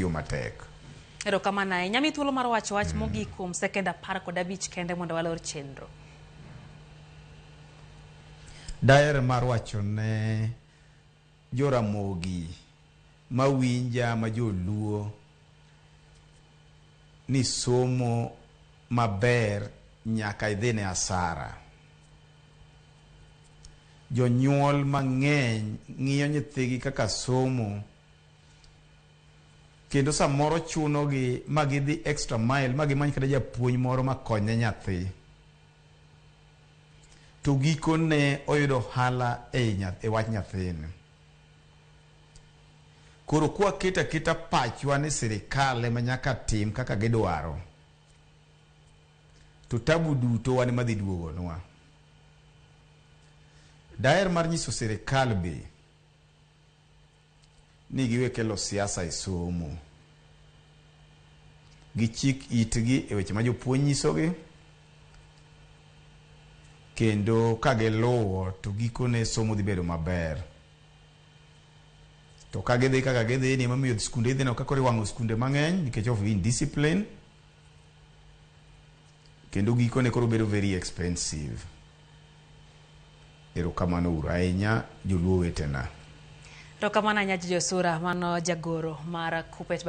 tiyo matek. Erokamano ahinya. Amiyi thuolo mar wacho wach mogik kuom sekend 15 kende mondo walor chenro. Daher mar wacho ne joramogi mawinja ma joluo ni somo maber nyaka idhine asara. Jonyuol mang'eny ng'iyo nyithigi kaka somo kendo samoro chunogi ma gidhi extra mile ma gimany kata japuonj moro makonye nyathi. To gikone oyudo ohala e, e wach nyathini. Koro kwaketo aketa pachwa ni sirikal ema nyaka tim kaka gidwaro, to tabu duto wan ema dhi duogonwa. Daher mar nyiso sirikal be ni giwe kelo siasa e somo. Gichik itgi e weche ma jopuonj nyisogi kendo ka giluwo to gikone somo dhi bedo maber. To ka gidhi kaka gidhi ni emomiyo skunde idhi neno ka koro iwang'o skunde mang'eny nikech of indiscipline kendo gikone koro bedo very expensive. Erokamano uru ahinya joluo wetena. Erokamano ahinya Josura, mano jagoro mar Kuppet.